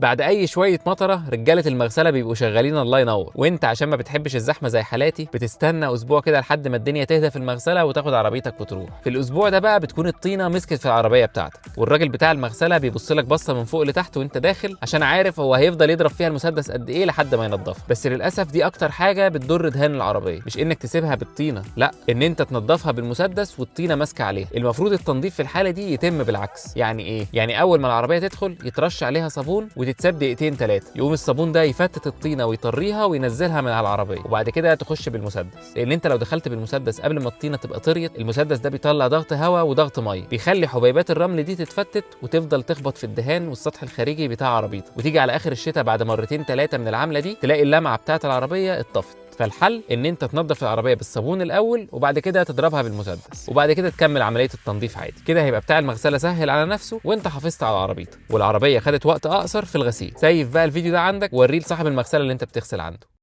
بعد اي شوية مطره رجاله المغسلة بيبقوا شغالين الله ينور، وانت عشان ما بتحبش الزحمة زي حالاتي بتستنى اسبوع كده لحد ما الدنيا تهدى في المغسلة وتاخد عربيتك وتروح. في الاسبوع ده بقى بتكون الطينه مسكت في العربية بتاعتك، والراجل بتاع المغسلة بيبص لك بصة من فوق لتحت وانت داخل عشان عارف هو هيفضل يضرب فيها المسدس قد ايه لحد ما ينضفها. بس للاسف دي اكتر حاجة بتضر دهان العربية، مش انك تسيبها بالطينه، لا، ان انت تنضفها بالمسدس والطينه ماسكه عليها. المفروض التنظيف في الحالة دي يتم بالعكس. يعني ايه؟ يعني اول ما العربية تدخل يترش عليها صابون وتتساب دقيقتين ثلاثة، يقوم الصابون ده يفتت الطينه ويطريها وينزلها من على العربية، وبعد كده تخش بالمسدس. لان انت لو دخلت بالمسدس قبل ما الطينه تبقى طريت، المسدس ده بيطلع ضغط هواء وضغط مية بيخلي حبيبات الرمل دي تتفتت وتفضل تخبط في الدهان والسطح الخارجي بتاع عربيتك، وتيجي على اخر الشتاء بعد مرتين ثلاثة من العملة دي تلاقي اللمعة بتاعه العربية اتطفت. فالحل ان انت تنظف العربية بالصابون الاول وبعد كده تضربها بالمسدس، وبعد كده تكمل عملية التنظيف عادي. كده هيبقى بتاع المغسلة سهل على نفسه وانت حافظت على عربيتك، والعربية خدت وقت اقصر في الغسيل. save بقى الفيديو ده عندك ووريه لصاحب المغسلة اللي انت بتغسل عنده.